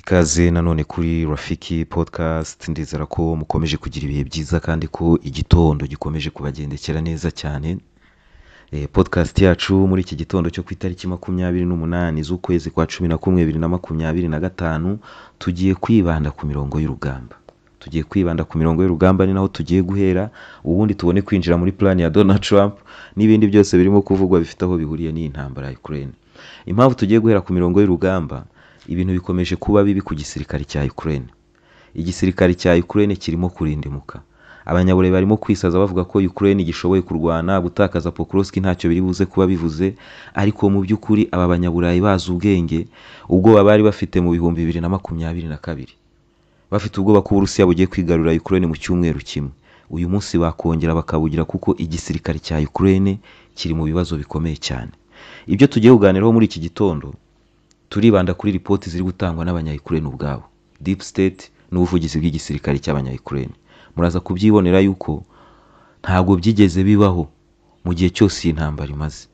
Ikaze nanone kuri Rafiki Podcast, ndizera ko mukomeje kugira ibihe byiza kandi ko igitondo gikomeje kubagendekera neza cyane. Podcast yacu muri iki gitondo cyo ku itariki 28 z'ukwezi kwa 11 2025, tugiye kwibanda ku mirongo y'urugamba. Tugiye kwibanda ku mirongo y'urugamba, ni naho tugiye guhera, ubundi tubone kwinjira muri plan ya Donald Trump n'ibindi byose birimo kuvugwa bifite aho bihuriye n'iyi ntambara ya Ukraine. Impamvu tugiye guhera ku mirongo y'urugamba, ibintu bikomeje kuba bibi ku gisirikare cya Ukraine. Igisirikare cya Ukraine kirimo kurindimuka. Abanyaburayi barimo kwisaza bavuga ko Ukraine gishoboye kurwana, gutakaza Pokrovsk ntacyo biri buze kuba bivuze, ariko mu by'ukuri aba banyaburayi bazi ubwenge, ubwoba bari bafite mu 2022. Bafite ubwoba ko Uburusiya bugiye kwigarurira Ukraine mu cyumweru kimwe. Uyu munsi bakongera bakabugira kuko igisirikare cya Ukraine kiri mu bibazo bikomeye cyane. Ibyo tugiye kuganiraho muri iki gitondo, turibanda kuri ripoti ziri gutangwa n'abanya-Ukraine ubwabo, Deep State n'ubuvugizi bw'igisirikare cy'abanya-Ukraine. Muraza kubyibonera yuko ntabwo byigeze bibaho mu gihe cyose iyi ntambara imaze.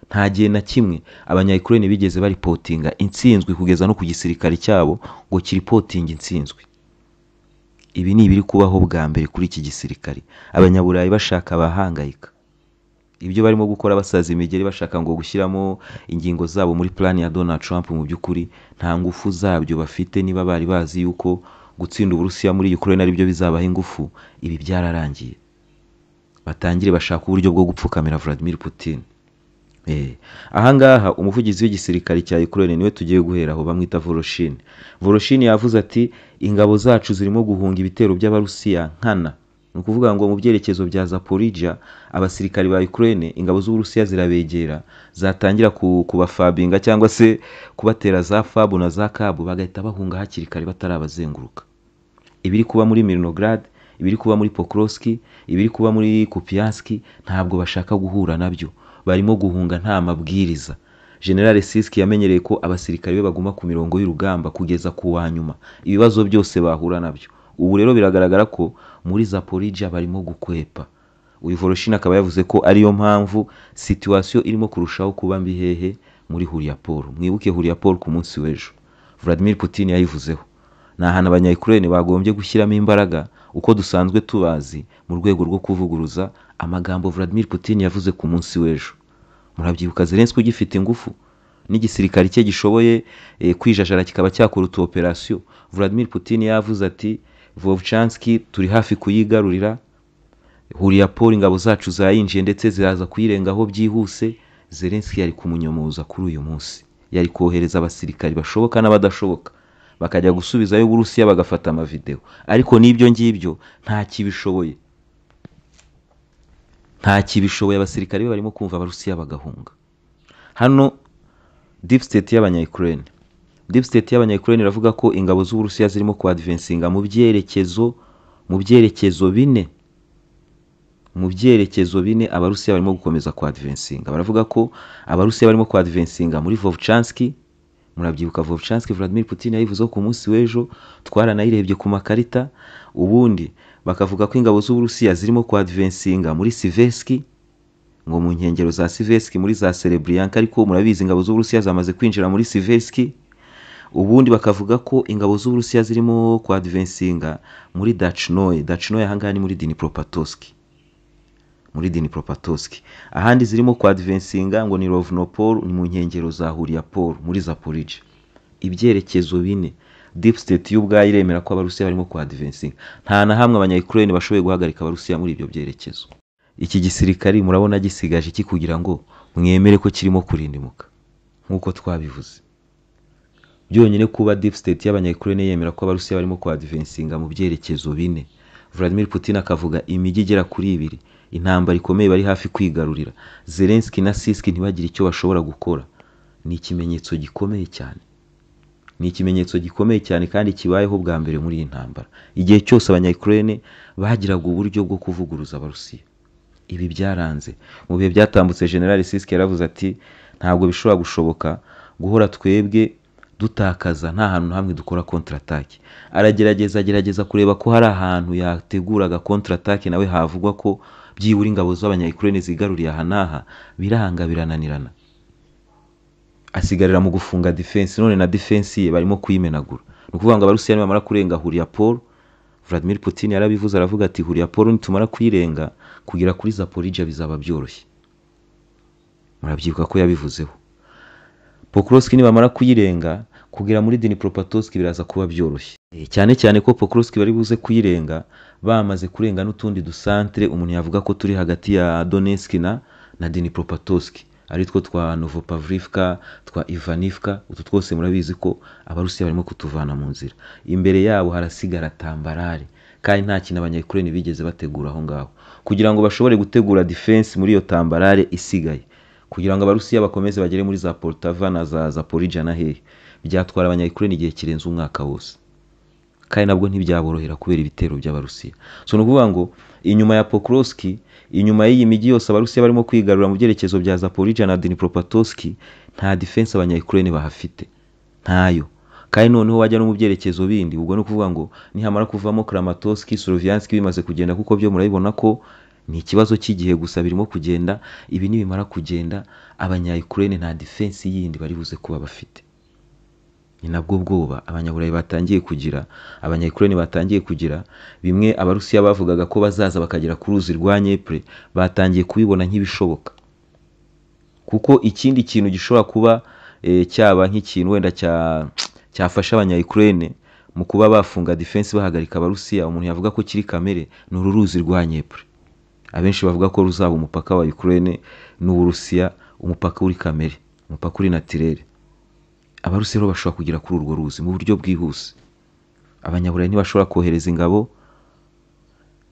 Nta gihe na kimwe abanya-Ukraine bigeze baripotinga intsinzwi kugeza no ku gisirikare cyabo ngo kiripotinge intsinzwi. Ibi ni ibiri kubaho bwa mbere kuri iki gisirikare. Abanyaburayi bashaka bahangayika. Ibyo barimo gukora basaza imigeri bashaka ngo gushyiramo ingingo zabo muri plan ya Donald Trump, mu by'ukuri nta ngufu zabyo bafite. Niba bari bazi yuko gutsinda Uburusiya muri Ukraine aribyo bizabaha ingufu, ibi byararangiye. Batangire bashaka uburyo bwo gupfukamira Vladimir Putin. Ahangaha umuvugizi w'igisirikare cya Ukraine niwe tugiye guheraho, bamwita Voloshin. Voloshin yavuze ati ingabo zacu zirimo guhunga ibitero by'Abarusiya nkana. Ni ukuvuga ngo mu byerekezo bya Zaporizhia abasirikari ba Ukraine ingabo z'Uburusiya zirabegera, zatangira kubafabinga cyangwa se kubatera za fabu na za kabu, bagahita bahunga hakiri kare batarabazenguruka. Ibiri kuba muri Mirnograd, ibiri kuba muri Pokrovsk, ibiri kuba muri Kupiansk, ntabwo bashaka guhura nabyo. Barimo guhunga nta mabwiriza. General Siski yamenyereye ko abasirikari be baguma ku mirongo y'urugamba kugeza ku wa nyuma, ibibazo byose bahura nabyo. Ubu rero biragaragara ko muri Zaporizhia barimo gukwepa. Uyu Voloshin akaba yavuze ko ariyo mpamvu situation irimo kurushaho kuba mbi hehe muri Huriapol. Mwibuke Huriapol ku munsi w'ejo, Vladimir Putin yayivuzeho. Ni ahantu abanya-Ukraine bagombye gushyiramo imbaraga uko dusanzwe tubazi mu rwego rwo kuvuguruza amagambo Vladimir Putin yavuze ku munsi w'ejo. Murabyibuka Zelensky ugifite ingufu n'igisirikare cye gishoboye kwijajara kikaba cyakora utu operation. Vladimir Putin yavuze ati Vovchansk turi hafi kuyigarurira, Huriapol ingabo zacu zayinjiye ndetse ziraza kuyirengaho byihuse. Zelensky yari kumunyomoza kuri uyu munsi, yari kohereza abasirikari bashoboka n'abadashoboka bakajya gusubizayo Uburusiya bagafata amavideo, ariko n'ibyo ngibyo nta kibishoboye, nta kibishoboye. Abasirikari be barimo kumva Abarusiya bagahunga. Hano Deep State y'abanya-Ukraine, Deep State y'abanya-Ukraine iravuga ko ingabo z'Uburusiya zirimo kuadvancinga mu byerekezo bine. Mu byerekezo bine Abarusiya barimo gukomeza kuadvancinga. Baravuga ko Abarusiya barimo kuadvancinga muri Vovchansk. Murabyibuka Vovchansk Vladimir Putin yayivuzeho ku munsi w'ejo, twaranayirebye ku makarita. Ubundi bakavuga ko ingabo z'Uburusiya zirimo kuadvancinga muri Siversk, ngo mu nkengero za Siversk muri za Serebrianka, ariko murabizi ingabo z'Uburusiya zamaze kwinjira muri Siversk. Ubundi bakavuga ko ingabo z'Uburusiya zirimo kuadvancinga muri Dachnoye. Dachnoye ahangaha ni muri Dnipropetrovsk, muri Dnipropetrovsk. Ahandi zirimo kuadvancinga ngo ni Rovnopol, ni mu nkengero za Huriapol muri Zaporizhia. Ibyerekezo bine Deep State y'ubwayo iremera ko Abarusiya barimo kuadvancinga. Nta na hamwe abanya-Ukraine bashoboye guhagarika Abarusiya muri ibyo byerekezo. Iki gisirikari murabona gisigaje iki kugira ngo mwemere ko kirimo kurindimuka nk'uko twabivuze? Byonyine kuba Deep State y'abanya-Ukraine yemera ko Abarusiya barimo kuadvancinga mu byerekezo bine, Vladimir Putin akavuga imijyi igera kuri 2, intambara ikomeye bari hafi kwigarurira, Zelensky na Siski ntibagire icyo bashobora gukora, ni ikimenyetso gikomeye cyane. Ni ikimenyetso gikomeye cyane kandi kibayeho bwa mbere muri iyi ntambara. Igihe cyose abanya-Ukraine bagiraga uburyo bwo kuvuguruza Abarusiya, ibi byaranze. Mu bihe byatambutse General Siski yaravuze ati ntabwo bishobora gushoboka guhora twebwe dutakaza nta hantu hamwe dukora contre-attaque. Aragerageza agerageza kureba ko hari ahantu yateguraga contre-attaque nawe havugwa ko byibura ingabo z'abanya-Ukraine zigaruriye aha n'aha, biranga birananirana. Asigarira mu gufunga defense, none na defense ye barimo kuyimenagura. Ni ukuvuga ngo Abarusiya nibamara kurenga Huriapol, Vladimir Putin yarabivuze, aravuga ati Huriapol nitumara kuyirenga kugera kuri Zaporizhia bizaba byoroshye. Murabyibuka ko yabivuzeho. Pokrovsk nibamara kuyirenga kugera muri Dnipropetrovsk biraza kuba byoroshye. Cyane cyane ko Pokrovsk bari buze kuyirenga bamaze kurenga n'utundi dusantere umuntu yavuga ko turi hagati ya Donetsk na Dnipropetrovsk, ari two twa Novopavlivka, twa Ivanivka. Utu twose murabizi ko Abarusiya barimo kutuvana mu nzira. Imbere yabo harasigara tambarare, kandi nta kintu Abanya-Ukraine bigeze bategura aho ngaho kugira ngo bashobore gutegura defense muri iyo tambarare isigaye, kugira ngo Abarusiya bakomeze bagere muri za Poltava na za Zaporizhia na hehe. Byatwara Abanya-Ukraine igihe kirenze umwaka wose, kandi nabwo ntibyaborohera kubera ibitero by'Abarusiya. So ni ukuvuga ngo inyuma ya Pokrovsk, inyuma y'iyi mijyi yose Abarusiya barimo kwigarura mu byerekezo bya Zaporizhia na Dnipropetrovsk, nta defense Abanya-Ukraine bahafite, ntayo. Kandi noneho wajya no mu byerekezo bindi, ubwo ni ukuvuga ngo nihamara kuvamo Kramatorsk, Sloviansk bimaze kugenda, kuko byo murabibona ko ni ikibazo cy'igihe gusa birimo kugenda. Ibi nibimara kugenda, Abanya-Ukraine nta defense yindi bari buze kuba bafite. Ni nabwo bwoba Abanyaburayi batangiye kugira, Abanya-Ukraine batangiye kugira. Bimwe Abarusiya bavugaga ko bazaza bakagera ku ruzi rwa Dnepr, batangiye kubibona nk'ibishoboka. Kuko ikindi kintu gishobora kuba cyaba nk'ikintu wenda cyafasha Abanya-Ukraine mu kuba bafunga defense bahagarika Abarusiya, umuntu yavuga ko kiri kamere, ni uru ruzi rwa Dnepr. Abenshi bavuga ko ruzaba umupaka wa Ukraine n'Uburusiya, umupaka uri kamere, umupaka uri naturel. Abarusiya rero bashobora kugera kuri urwo ruzi mu buryo bwihuse. Abanyaburayi ntibashobora kohereza ingabo,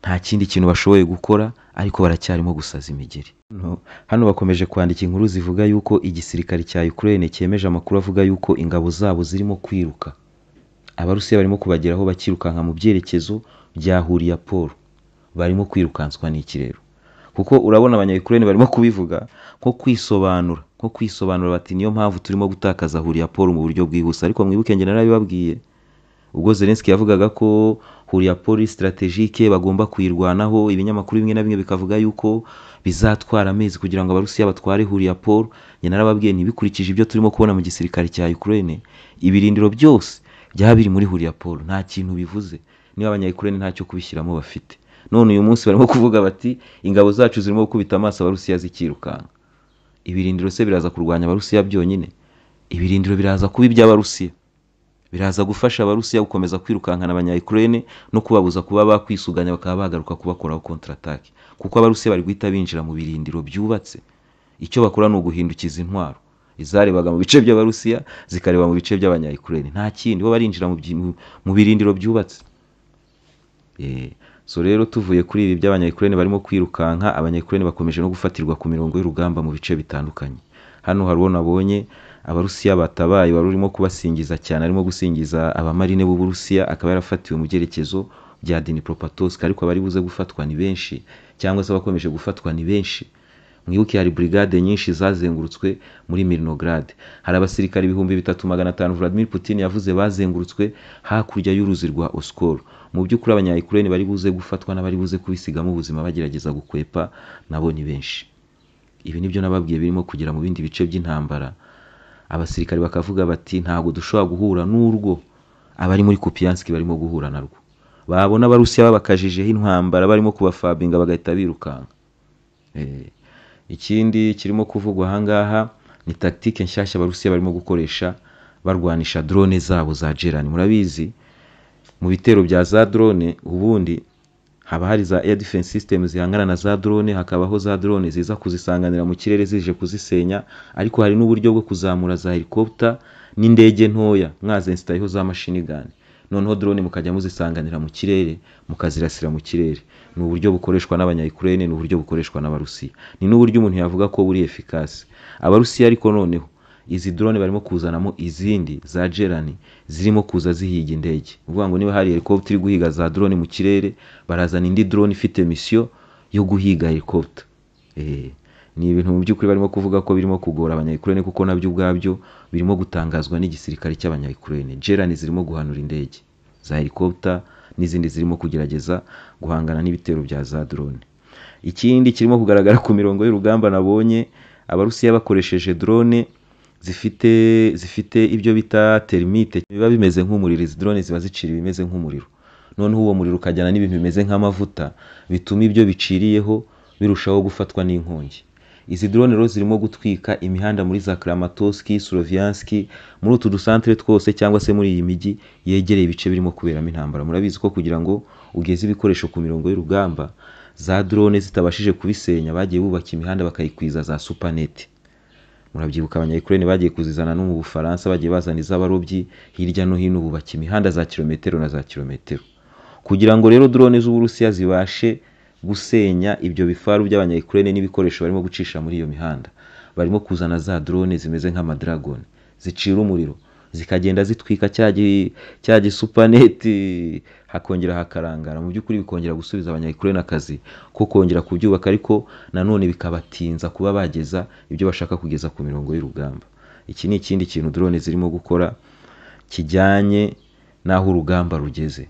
nta kindi kintu bashoboye gukora, ariko baracyarimo gusaza imigeri. Hano bakomeje kwandika inkuru zivuga yuko igisirikare cya Ukraine cyemeje amakuru avuga yuko ingabo zabo zirimo kwiruka. Abarusiya barimo kubageraho bakirukanka mu byerekezo bya Huriapol. Barimo kwirukanswa n'iki rero? Kuko urabona Abanya-Ukraine barimo kubivuga nko kwisobanura bati niyo mpamvu turimo gutakaza Huriapol mu buryo bwihuse. Ariko mwibuke njye narabibabwiye ubwo Zelensky yavugaga ko Huriapol stratégique bagomba kuyirwanaho, ibinyamakuru bimwe na bimwe bikavuga yuko bizatwara amezi kugira ngo Abarusiya batware Huriapol. Njye narababwiye, ntibikurikije ibyo turimo kubona mu gisirikare cya Ukraine, ibirindiro byose byaba biri muri Huriapol nta kintu bivuze niba Abanya-Ukraine ntacyo kubishyiramo bafite. None uyu munsi barimo kuvuga bati ingabo zacu zirimo gukubita amaso Abarusiya zikirukanka. Ibirindiro se biraza kurwanya Abarusiya byonyine? Ibirindiro biraza kuba iby'Abarusiya, biraza gufasha Abarusiya gukomeza kwirukankana Abanya-Ukraine no kubabuza kuba bakwisuganya bakaba bagaruka kubakoraho contre-attaque, kuko Abarusiya bari guhita binjira mu birindiro byubatse. Icyo bakora ni uguhindukiza intwaro izarebaga mu bice by'Abarusiya zikareba mu bice by'Abanya-Ukraine, nta kindi. Bo barinjira mu birindiro byubatse. So rero tuvuye kuri ibi by'Abanya-Ukraine barimo kwirukanka, Abanya-Ukraine bakomeje no gufatirwa ku mirongo y'urugamba mu bice bitandukanye. Hano hari uwo nabonye Abarusiya batabaye wari urimo kubasingiza cyane, arimo gusingiza abamarine b'Uburusiya, akaba yarafatiwe mu byerekezo bya Dnipropetrovsk. Ariko abari buze gufatwa ni benshi, cyangwa se abakomeje gufatwa ni benshi. Mwibuke hari brigade nyinshi zazengurutswe muri Mirnograd, hari abasirikare 3500 Vladimir Putin yavuze bazengurutswe hakurya y'uruzi rwa Oskol. Mu by'ukuri Abanya-Ukraine bari buze gufatwa n'abari buze kubisigamo ubuzima bagerageza gukwepa nabo ni benshi. Ibi nibyo nababwiye birimo kugera mu bindi bice by'intambara, abasirikare bakavuga bati ntabwo dushobora guhura n'urwo abari muri Kupiansk barimo guhura narwo. Babona Abarusiya babakajijeho intambara, barimo kubafabinga, bagahita birukanka. Ikindi kirimo kuvugwa ahangaha ni tactique nshyashya Abarusiya barimo gukoresha barwanisha drone zabo za Gerani. Murabizi mu bitero bya za drone ubundi haba hari za air defense system zihangana na za drone, hakabaho za drone ziza kuzisanganira mu kirere zije kuzisenya, ariko hari n'uburyo bwo kuzamura za helicopter n'indege ntoya mwazinstayeho za machine gun, noneho drone mukajya muzisanganira mu kirere, mukazirasira mu kirere. Ni uburyo bukoreshwa n'Abanya-Ukraine, ni uburyo bukoreshwa n'Abarusiya, ni n'uburyo umuntu yavuga ko buri efficace. Abarusiya ariko noneho izi drone barimo kuzanamo izindi za Gerani zirimo kuza zihiga indege. Uvuga ngo niba hari helicopter iri guhiga za drone mu kirere, barazana indi drone ifite mission yo guhiga helicopter. Ni ibintu mu by'ukuri barimo kuvuga ko birimo kugora Abanya-Ukraine, kuko nabyo ubwabyo birimo gutangazwa n'igisirikare cy'Abanya-Ukraine. Gerani zirimo guhanura indege za helicopter n'izindi zirimo kugerageza guhangana n'ibitero bya za drone. Ikindi kirimo kugaragara ku mirongo y'urugamba, nabonye Abarusiya bakoresheje drone zifite ibyo bita thermite, biba bimeze nk'umuriro. Izi drone ziba zicira ibimeze nk'umuriro, noneho uwo muriro ukajyana n'ibintu bimeze nk'amavuta, bituma ibyo biciriyeho birushaho gufatwa n'inkongi. Izi drone rero zirimo gutwika imihanda muri za Kramatorsk, Sloviansk, muri utu dusantere twose cyangwa se muri iyi mijyi yegereye ibice birimo kuberamo intambara. Murabizi ko kugira ngo ugeze ibikoresho ku mirongo y'urugamba, za drone zitabashije kubisenya, bagiye bubaka imihanda bakayikwiza za supanete. Murabyibuka abanya-Ukraine bagiye kuzizana no mu Bufaransa, bagiye bazana iz'abarobyi hirya no hino, bubaka imihanda za kilometero na za kilometero. Kugira ngo rero drone z'Uburusiya zibashe gusenya ibyo bifaru by'abanya-Ukraine n'ibikoresho barimo gucisha muri iyo mihanda, barimo kuzana za drone zimeze nk'amadragon zicira umuriro, zikagenda zitwika cya gisupaneti, hakongera hakarangara. Mu by'ukuri bikongera gusubiza abanya-Ukraine akazi ko kongera kubyubaka, ariko nanone bikabatinza kuba bageza ibyo bashaka kugeza ku mirongo y'urugamba. Iki ni ikindi kintu drone zirimo gukora kijyanye n'aho urugamba rugeze.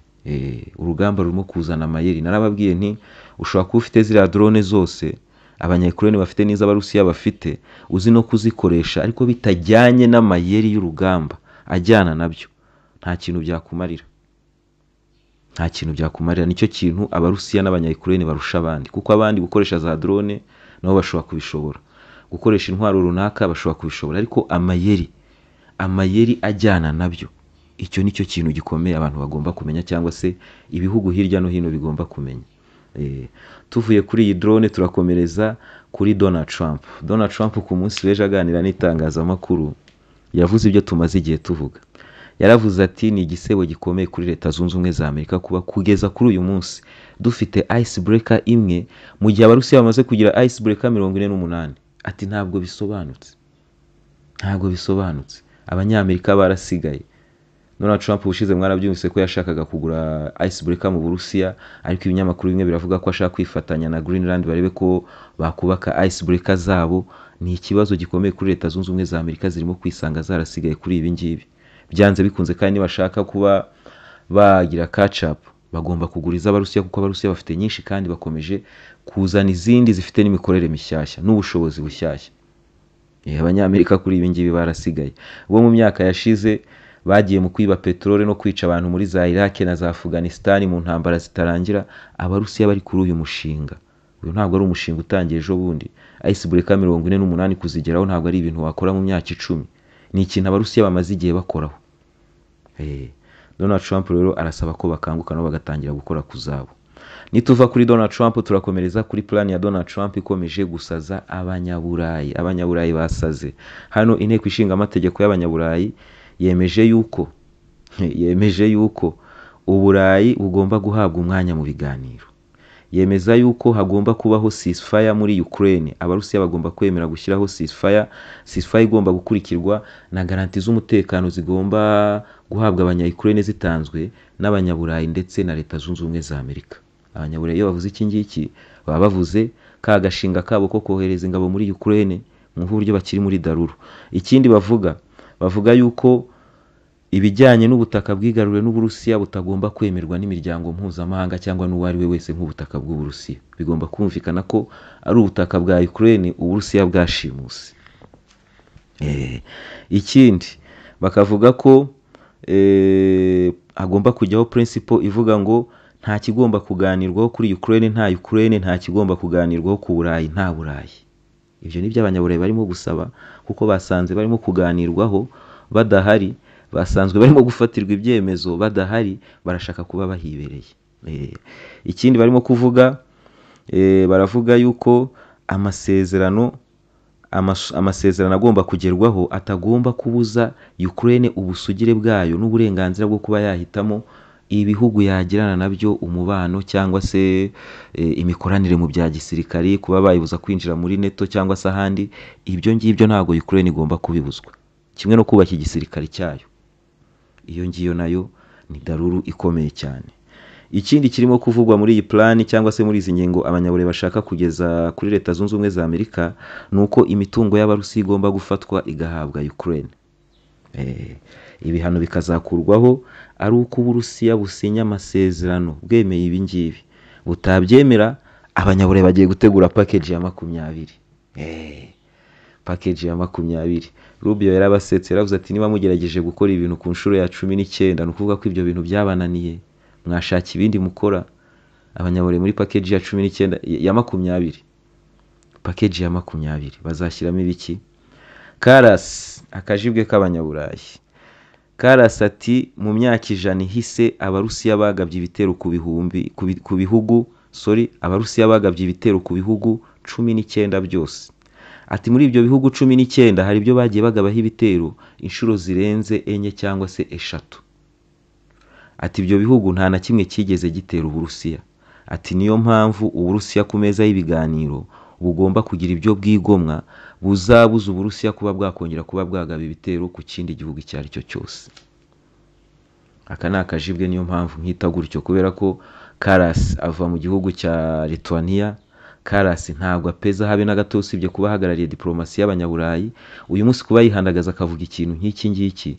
Urugamba rurimo kuzana amayeri. Narababwiye nti ushobora kuba ufite ziriya drone zose abanya-Ukraine bafite n'iz'Abarusiya bafite, uzi no kuzikoresha, ariko bitajyanye n'amayeri y'urugamba ajyana nabyo, nta kintu byakumarira. Nta kintu byakumarira. Nicyo kintu Abarusiya n'abanya-Ukraine barusha abandi, kuko abandi gukoresha za drone nabo bashobora kubishobora, gukoresha intwaro runaka bashobora kubishobora, ariko amayeri ajyana nabyo, icyo nicyo kintu gikomeye abantu bagomba kumenya, cyangwa se ibihugu hirya no hino bigomba kumenya. Tuvuye kuri iyi drone turakomereza kuri Donald Trump. Donald Trump ku munsi w'ejo aganira n'itangazamakuru yavuze ibyo tumaze igihe tuvuga. Yaravuze ati ni igisebo gikomeye kuri Leta Zunze Ubumwe za Amerika kuba kugeza kuri uyu munsi dufite icebreaker imwe, mu gihe Abarusiya bamaze kugira icebreaker 48. Ati ntabwo bisobanutse, ntabwo bisobanutse, Abanyamerika barasigaye. Donald Trump ubushize mwarabyumvise ko yashakaga kugura icebreaker mu Burusiya, ariko ibinyamakuru bimwe biravuga ko ashaka kwifatanya na Greenland barebe ko bakubaka icebreaker zabo. Ni ikibazo gikomeye kuri Leta Zunze Ubumwe za Amerika, zirimo kwisanga zarasigaye kuri ibi ngibi. Byanze bikunze kandi nibashaka kuba bagira catch up bagomba kugura iz'Abarusiya, kuko Abarusiya bafite nyinshi kandi bakomeje kuzana izindi zifite n'imikorere mishyashya n'ubushobozi bushyashya. Abanyamerika kuri ibi ngibi barasigaye. Bo mu myaka yashize bagiye mu kwiba peteroli no kwica abantu muri za Iraq na za Afghanistan mu ntambara zitarangira. Abarusiya bari kuri uyu mushinga. Uyu ntabwo ari umushinga utangiye ejo bundi. Icebreaker 48 kuzigeraho ntabwo ari ibintu wakora mu myaka 10. Ni ikintu Abarusiya bamaze igihe bakoraho. Donald Trump rero arasaba ko bakanguka nabo bagatangira gukora kuzabo. Nituva kuri Donald Trump turakomereza kuri plan ya Donald Trump ikomeje gusaza Abanyaburayi. Abanyaburayi basaze. Hano inteko ishinga amategeko y'Abanyaburayi yemeje yuko Uburayi bugomba guhabwa umwanya mu biganiro. Yemeza yuko hagomba kubaho ceasefire muri Ukraine. Abarusiya bagomba kwemera gushyiraho ceasefire. Ceasefire igomba gukurikirwa na garanti z'umutekano zigomba guhabwa abanya-Ukraine zitanzwe n'Abanyaburayi ndetse na Leta Zunze Ubumwe za Amerika. Abanyaburayi iyo bavuze iki ngiki baba bavuze ka gashinga kabo ko kohereza ingabo muri Ukraine mu buryo bakiri muri daruru. Ikindi bavuga yuko ibijyanye n'ubutaka bwigaruriwe n'Uburusiya butagomba kwemerwa n'imiryango mpuzamahanga cyangwa n'uwo ari we wese nk'ubutaka bw'Uburusiya. Bigomba kumvikana ko ari ubutaka bwa Ukraine Uburusiya bwashimuse. Ikindi bakavuga ko agomba kujyaho principle ivuga ngo nta kigomba kuganirwaho kuri Ukraine, nta Ukraine, nta kigomba kuganirwaho ku Burayi, nta Burayi. Ibyo ni byo Abanyaburayi barimo gusaba, kuko basanze barimo kuganirwaho badahari, basanzwe barimo gufatirwa ibyemezo badahari, barashaka kuba bahibereye. Ikindi barimo kuvuga, baravuga yuko amasezerano agomba kugerwaho atagomba kubuza Ukraine ubusugire bwayo n'uburenganzira bwo kuba yahitamo ibihugu yagirana nabyo umubano cyangwa se imikoranire mu bya gisirikari, kuba bayibuza kwinjira muri NATO cyangwa se ahandi. Ibyo ngibyo ntabwo Ukraine igomba kubibuzwa, kimwe no kubaka igisirikari cyayo. Iyo ngiyo nayo ni daruru ikomeye cyane. Ikindi kirimo kuvugwa muri iyi plan cyangwa se muri izi ngingo Abanyaburayi bashaka kugeza kuri Leta Zunze Ubumwe za Amerika ni uko imitungo y'Abarusiya igomba gufatwa igahabwa Ukraine. Ibihano bikazakurwaho ari uko Uburusiya businya amasezerano bwemeye ibi ngibi. Butabyemera, Abanyaburayi bagiye gutegura package ya 20. Package ya 20. Rubio yarabasetse, yaravuze ati niba mugerageje gukora ibintu ku nshuro ya 19, ni ukuvuga ko ibyo bintu byabananiye, mwashaka ibindi mukora. Abanyaburayi muri package ya 19, ya 20, package ya 20 bazashyiramo ibiki? Karasi, akajibwe k'abanyaburayi. Karasi ati mu myaka 100 ihise Abarusiya bagabye ibitero ku bihumbi, ku bihugu, sorry, Abarusiya bagabye ibitero ku bihugu 19 byose. Ati muri ibyo bihugu 19 hari ibyo bagiye bagabaho ibitero inshuro zirenze 4 cyangwa se 3. Ati ibyo bihugu nta na kimwe cyigeze gitera Uburusiya. Ati niyo mpamvu Uburusiya ku meza y'ibiganiro bugomba kugira ibyo bwigomwa buzabuza Uburusiya kuba bwakongera kuba bwagaba ibitero ku kindi gihugu icyo ari cyo cyose. Aka ni akajibwe, niyo mpamvu nkita gutyo, kubera ko Karasi ava mu gihugu cya Lithuania. Karasi ntabwo apeza habe na gato, usibye kuba ahagarariye diplomasi y'abanyaburayi. Uyu munsi kuba yihandagaza akavuga ikintu nk'iki ngiki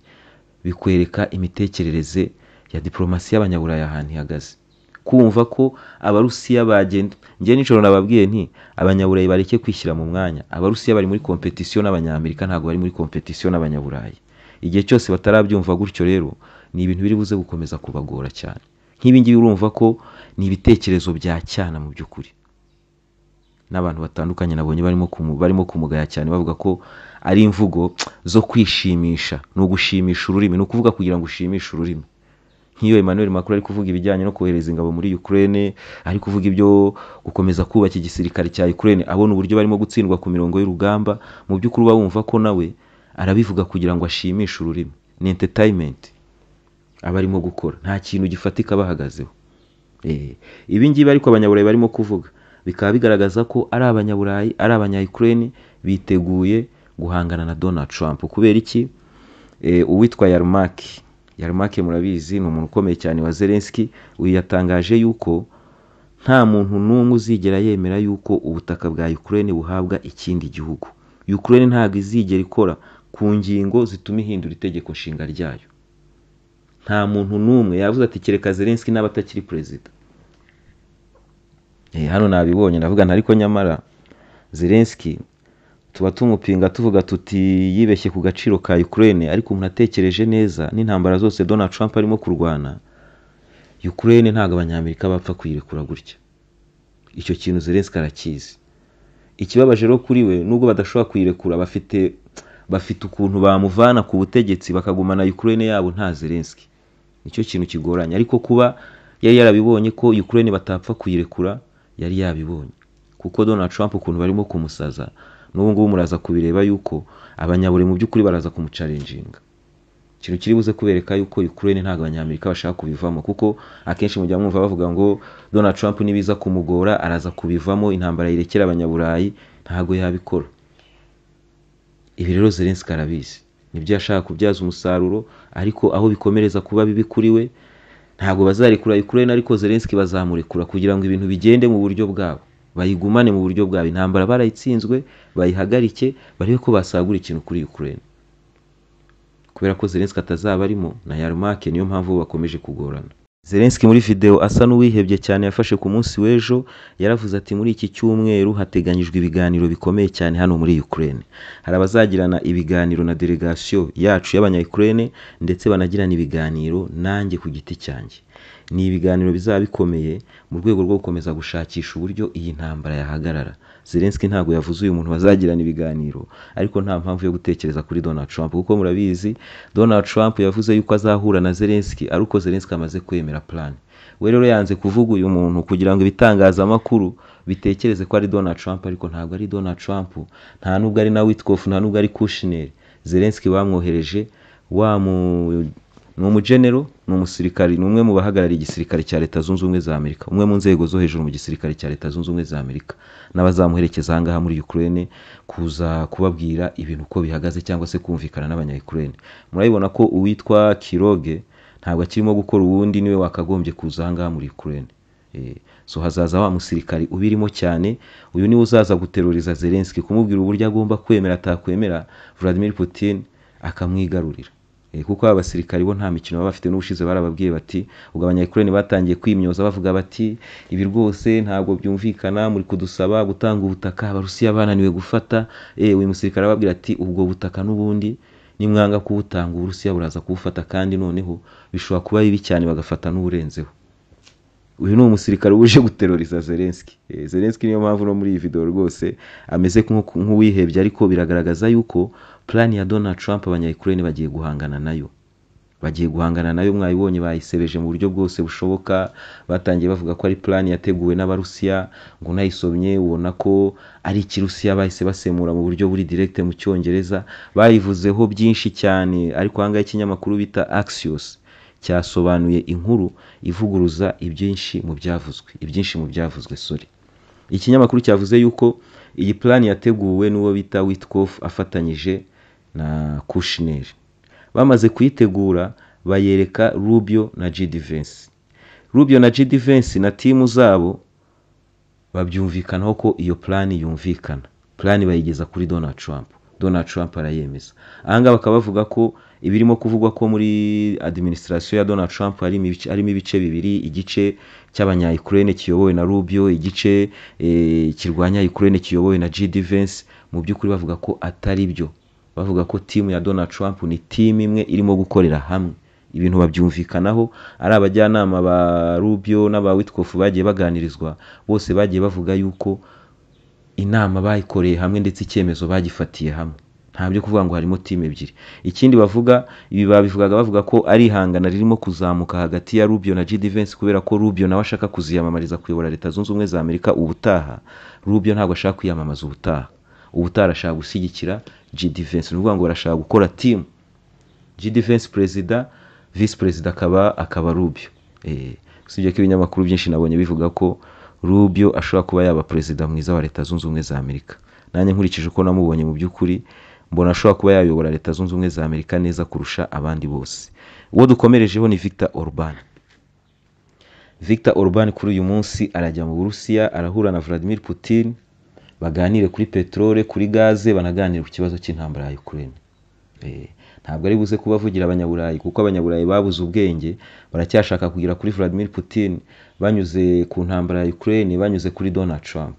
bikwereka imitekerereze ya diplomasi y'abanyaburayi ahantu ihagaze. Kumva ko Abarusiya bagenda, njye nijoro nababwiye nti abanyaburayi bareke kwishyira mu mwanya. Abarusiya bari muri competition n'Abanyamerika, ntabwo bari muri competition n'abanyaburayi. Igihe cyose batarabyumva gutyo rero ni ibintu biri buze gukomeza kubagora cyane. Nk'ibi ngibi urumva ko ni ibitekerezo bya cyana mu by'ukuri. N'abantu batandukanye nabonye barimo kumugaya cyane, bavuga ko ari imvugo zo kwishimisha, ni ugushimisha ururimi, ni ukuvuga kugira ngo ushimishe ururimi. Nk'iyo Emmanuel Macron ari kuvuga ibijyanye no kohereza ingabo muri Ukraine, ari kuvuga ibyo gukomeza kubaka igisirikare cya Ukraine, abona uburyo barimo gutsindwa ku mirongo y'urugamba, mu by'ukuri uba wumva ko nawe arabivuga kugira ngo ashimishe ururimi. Ni entertainment aba arimo gukora, nta kintu gifatika bahagazeho. Ibi ngibi ariko abanyaburayi barimo kuvuga bikaba bigaragaza ko ari abanyaburayi, ari abanya-Ukraine biteguye guhangana na Donald Trump. Kubera iki? Uwitwa Yarmak, Yarmak murabizi ni umuntu ukomeye cyane wa Zelensky. Uyu yatangaje yuko nta muntu n'umwe uzigera yemera yuko ubutaka bwa Ukraine buhabwa ikindi gihugu. Ukraine ntabwo izigera ikora ku ngingo zituma ihindura itegeko nshinga ryayo. Nta muntu n'umwe. Yavuze ati kereka Zelensky n'aba atakiri perezida. Hano nabibonye ndavuga nti ariko nyamara Zelensky tuba tumupinga tuvuga tuti yibeshye ku gaciro ka Ukraine, ariko umuntu atekereje neza n'intambara zose Donald Trump arimo kurwana, Ukraine ntabwo abanyamerika bapfa kuyirekura gutya. Icyo kintu Zelensky arakizi. Ikibabaje rero kuri we, nubwo badashobora kuyirekura, bafite ukuntu bamuvana ku butegetsi bakagumana Ukraine yabo nta Zelensky. Nicyo kintu kigoranye, ariko kuba yari yarabibonye ko Ukraine batapfa kuyirekura, yari yabibonye. Kuko Donald Trump ukuntu barimo kumusaza, n'ubu ngubu muraza kubireba yuko abanyabure mu by'ukuri baraza kumucalenjinga. Ikintu kiri buze kubereka yuko Ukraine ntabwo abanyamerika bashaka kubivamo, kuko akenshi mujya mwumva bavuga ngo Donald Trump nibiza kumugora araza kubivamo, intambara yirekera abanyaburayi, ntabwo yabikora. Ibi rero Zelensky arabizi, nibyo yashaka kubyaza umusaruro, ariko aho bikomereza kuba bibi kuri we, ntabwo bazarekura Ukraine, ariko Zelensky bazamurekura kugira ngo ibintu bigende mu buryo bwabo, bayigumane mu buryo bwabo. Intambara barayitsinzwe, bayihagarike, barebe ko basagura ikintu kuri Ukraine. Kubera ko Zelensky atazaba arimo na Yarmak, niyo mpamvu bakomeje kugorana. Zelensky muri video asa n'uwihebye cyane yafashe ku munsi w'ejo, yaravuze ati muri iki cyumweru hateganyijwe ibiganiro bikomeye cyane hano muri Ukraine. Hari abazagirana ibiganiro na delegation yacu y'abanya-Ukraine, ndetse banagirana ibiganiro nanjye ku giti cyanjye. Ni ibiganiro bizaba bikomeye mu rwego rwo gukomeza gushakisha uburyo iyi ntambara yahagarara. Zelensky ntabwo yavuze uyu muntu bazagirana ibiganiro, ariko nta mpamvu yo gutekereza kuri Donald Trump, kuko murabizi Donald Trump yavuze yuko azahura na Zelensky ariko Zelensky amaze kwemera plan. We rero yanze kuvuga uyu muntu kugira ngo ibitangazamakuru bitekereze ko ari Donald Trump, ariko ntabwo ari Donald Trump, nta nubwo ari na Witkoff, nta nubwo ari Kushner. Zelensky bamwohereje ni umugenero, ni umusirikari, ni umwe mu bahagarariye igisirikare cya Leta Zunze Ubumwe za Amerika, umwe mu nzego zo hejuru mu gisirikare cya Leta Zunze Ubumwe za Amerika, n'abazamuherekeza aha ngaha muri Ukraine kuza kubabwira ibintu uko bihagaze cyangwa se kumvikana n'abanya-Ukraine. Murabibona ko uwitwa Kiroge ntabwo akirimo gukora, uwundi niwe wakagombye kuza aha ngaha muri Ukraine. So hazaza wa musirikari ubirimo cyane, uyu niwe uzaza guteruriza Zelensky, kumubwira uburyo agomba kwemera atakwemera Vladimir Putin akamwigarurira. Kuko aba basirikari bo nta mikino baba bafite. N'ubushize barababwiye bati, ubwo abanya-Ukraine batangiye kwimyoza bavuga bati ibi rwose ntabwo byumvikana, muri kudusaba gutanga ubutaka Abarusiya bananiwe gufata. Uyu musirikare arababwira ati ubwo butaka n'ubundi nimwanga kubutanga Uburusiya buraza kubufata, kandi noneho bishobora kuba bibi cyane bagafata n'uburenzeho. Uyu ni umusirikare uje guteroriza Zelensky. Zelensky niyo mpamvu no muri iyi video rwose ameze nk'uwihebye, ariko biragaragaza yuko plan ya Donald Trump abanya-Ukraine bagiye guhangana nayo. Bagiye guhangana nayo, mwayibonye bayisebeje mu buryo bwose bushoboka. Batangiye bavuga ko ari plan yateguwe n'Abarusiya, ngo unayisomye ubona ko ari Ikirusiya, bahise basemura mu buryo buri direct mu Cyongereza. Bayivuzeho byinshi cyane, ariko ahangaha ikinyamakuru bita Axios cyasobanuye inkuru ivuguruza ibyinshi mu byavuzwe, ibyinshi mu byavuzwe, sorry. Ikinyamakuru cyavuze yuko iyi plan yateguwe n'uwo bita Witkoff afatanyije na Kushner. Bamaze kuyitegura bayereka Rubio na JD Vance. Rubio na JD Vance na timu zabo babyumvikanaho ko iyo plan yumvikana. Plan bayigeza kuri Donald Trump. Donald Trump arayemeza. Ahangaha bakaba bavuga ko ibirimo kuvugwa ko muri administration ya Donald Trump harimo ibice bibiri, igice cy'abanya-Ukraine kiyobowe na Rubio, igice kirwanya Ukraine kiyobowe na JD Vance. Mu by'ukuri bavuga ko atari byo. Bavuga ko timu ya Donald Trump ni timu imwe irimo gukorera hamwe. Ibintu babyumvikanaho, ari abajyanama ba Rubio n'aba Witkoff bagiye baganirizwa, bose bagiye bavuga yuko inama bayikoreye hamwe ndetse icyemezo bagifatiye hamwe. Nta byo kuvuga ngo harimo timu ebyiri. Ikindi bavuga, ibi babivugaga bavuga ko ari ihangana ririmo kuzamuka hagati ya Rubio na JD Vance, kubera ko Rubio nawe ashaka kuziyamamariza kuyobora Leta Zunze Ubumwe za Amerika ubutaha. Rubio ntabwo ashaka kwiyamamaza ubutaha. Ubutaha arashaka gushyigikira JD Vance. Ni ukuvuga ngo barashaka gukora timu. JD Vance perezida, vice perezida akaba Rubio. Usibye ko ibinyamakuru byinshi nabonye bivuga ko Rubio ashobora kuba yaba perezida mwiza wa Leta Zunze Ubumwe za Amerika. Nanjye nkurikije uko namubonye mu by'ukuri mbona ashobora kuba yayobora Leta Zunze Ubumwe za Amerika neza kurusha abandi bose. Uwo dukomerejeho ni Viktor Orban. Viktor Orban kuri uyu munsi arajya mu Burusiya, arahura na Vladimir Putin, baganire kuri peterole, kuri gaze, banaganire ku kibazo cy'intambara ya Ukraine. Ntabwo ari buze kubavugira abanyaburayi, kuko abanyaburayi babuze ubwenge, baracyashaka kugera kuri Vladimir Putin banyuze ku ntambara ya Ukraine, banyuze kuri Donald Trump.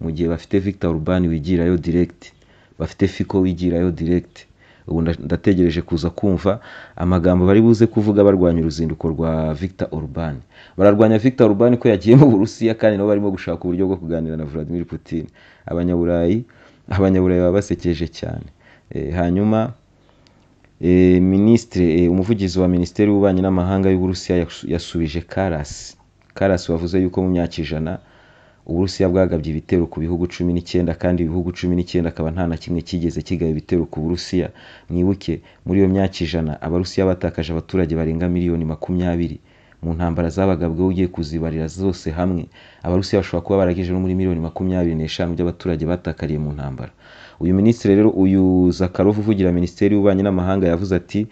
Mu gihe bafite Viktor Orban wigirayo direct, bafite Fico wigirayo direct. Ubu ndategereje kuza kumva amagambo bari buze kuvuga barwanya uruzinduko rwa Viktor Orban. Bararwanya Viktor Orban ko yagiye mu Burusiya, kandi nabo barimo gushaka uburyo bwo kuganira na Vladimir Putin. Abanyaburayi baba basekeje cyane. Hanyuma ministre, umuvugizi wa Minisiteri y'Ububanyi n'Amahanga y'Uburusiya yasubije Karas. Karas wavuze yuko mu myaka 100 Uburusiya bwagabye ibitero ku bihugu 19, kandi ibihugu 19 akaba nta na kimwe kigeze kigaba ibitero ku Burusiya. Mwibuke muri iyo myaka 100 Abarusiya batakaje abaturage barenga miliyoni 20 mu ntambara zabagabwe, ugiye kuzibarira zose hamwe Abarusiya bashobora kuba baragejeje no muri miliyoni 25 by'abaturage batakariye mu ntambara. Uyu minisitiri rero, uyu Zakharov uvugira Minisiteri y'Ububanyi n'Amahanga, yavuze ati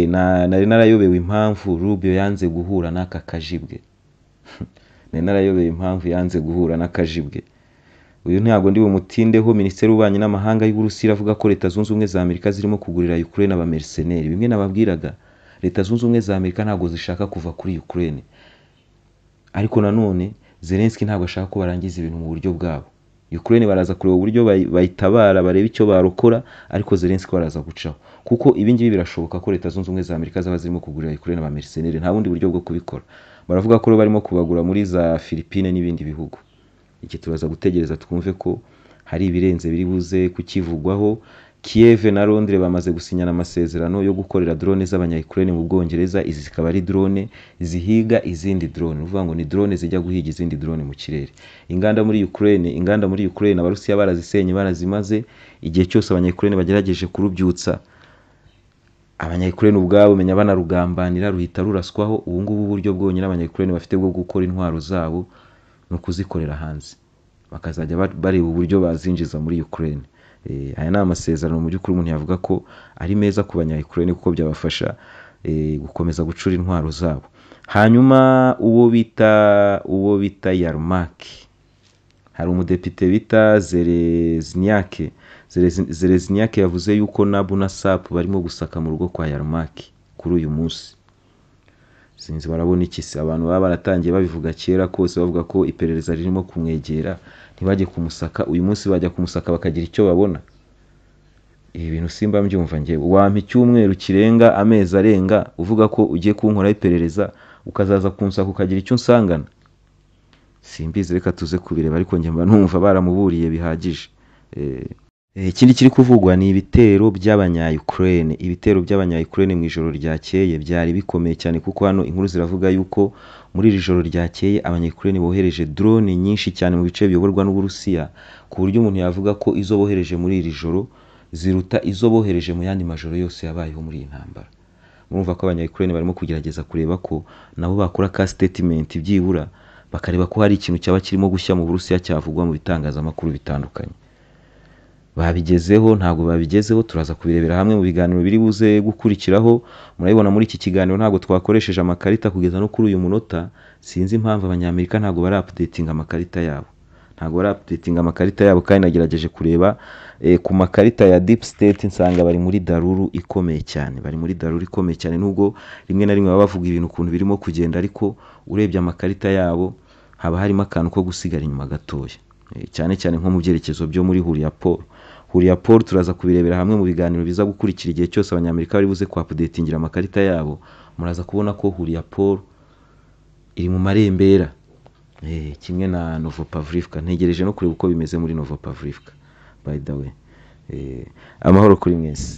nari narayobewe impamvu Rubio yanze guhura n'aka kajibwe. Nari narayobewe impamvu yanze guhura n'akajibwe. Uyu ntabwo ndi bumutindeho. Minisiteri y'Ububanyi n'Amahanga y'Uburusiya iravuga ko Leta Zunze Ubumwe za Amerika zirimo kugurira Ukraine abamerceneri. Bimwe nababwiraga, Leta Zunze Ubumwe za Amerika ntabwo zishaka kuva kuri Ukraine, ariko nanone Zelensky ntabwo ashaka ko barangiza ibintu mu buryo bwabo. Ukraine baraza kureba uburyo bayitabara, barebe icyo barokora, ariko Zelensky baraza gucaho, kuko ibi ngibi birashoboka ko Leta Zunze Ubumwe za Amerika zaba zirimo kugurira Ukraine abamerceneri. Nta bundi buryo bwo kubikora. Baravuga ko barimo kubagura muri za Philippines n'ibindi bihugu. Iki turaza gutegereza twumve ko hari ibirenze biri buze kukivugwaho. Kiev na Londres bamaze gusinyana amasezerano yo gukorera drone z'abanya-Ukraine mu Bwongereza. Izi zikaba ari drone zihiga izindi drone, ni ukuvuga ngo ni drone zijya guhiga izindi drone mu kirere. Inganda muri Ukraine Abarusiya barazisenye, barazimaze. Igihe cyose abanya-Ukraine bagerageje kurubyutsa, abanya-Ukraine ubwabo menya banarugambanira, ruhita ruraswaho. Ubu ngubu uburyo bwonyine abanya-Ukraine bafite bwo gukora intwaro zabo ni ukuzikorera hanze, bakazajya bareba uburyo bazinjiza muri Ukraine. Aya ni amasezerano mu by'ukuri umuntu yavuga ko ari meza ku banya-Ukraine, kuko byabafasha gukomeza gucura intwaro zabo. Hanyuma uwo bita Yarmak, Hari umudepite bita Zerezniak yavuze yuko Nabu na Sapu barimo gusaka mu rugo kwa Yarmaki kuri uyu munsi. Sinzi barabona iki se, abantu baba baratangiye babivuga kera kose bavuga ko iperereza ririmo kumwegera, ntibajye kumusaka, uyu munsi bajya kumusaka bakagira icyo babona. Ibi bintu simba mbyumva njyewe. Wampa icyumweru kirenga, amezi arenga, uvuga ko ugiye kunkoraho iperereza, ukazaza kunsaka ukagira icyo unsangana. Simbizi, reka tuze kubireba, ariko njye mba numva baramuburiye bihagije. Ikindi kiri kuvugwa ni ibitero by'abanya-Ukraine. Ibitero by'abanya-Ukraine mu ijoro ryakeye byari bikomeye cyane, kuko hano inkuru ziravuga yuko muri iri joro ryakeye abanya-Ukraine bohereje drone nyinshi cyane mu bice biyoborwa n'Uburusiya, ku buryo umuntu yavuga ko izo bohereje muri iri joro ziruta izo bohereje mu yandi majoro yose yabayeho muri iyi ntambara. Murumva ko abanya-Ukraine barimo kugerageza kureba ko nabo bakora ka statement byibura, bakareba ko hari ikintu cyaba kirimo gushya mu Burusiya cyavugwa mu bitangazamakuru bitandukanye. Babigezeho, ntabwo babigezeho, turaza kubirebera hamwe mu biganiro biri buze gukurikiraho. Murabibona muri iki kiganiro ntabwo twakoresheje amakarita kugeza no kuri uyu munota. Sinzi impamvu abanyamerika ntabwo bari updating amakarita yabo, ntabwo bari updating amakarita yabo, kandi nagerageje kureba ku makarita ya deep state nsanga bari muri daruru ikomeye cyane, bari muri daruru ikomeye cyane, nubwo rimwe na rimwe baba bavuga ibintu ukuntu birimo kugenda, ariko urebye amakarita yabo haba harimo akantu ko gusigara inyuma gatoya, cyane cyane nko mu byerekezo byo muri Huriapol. Huriapol turaza kubirebera hamwe mu biganiro biza gukurikira. Igihe cyose abanyamerika bari buze kuupdatingira amakarita yabo, muraza kubona ko Huriapol iri mu marembera, kimwe na Novopavlivka. Ntegereje no kureba uko bimeze muri Novopavlivka by the way. Amahoro kuri mwese.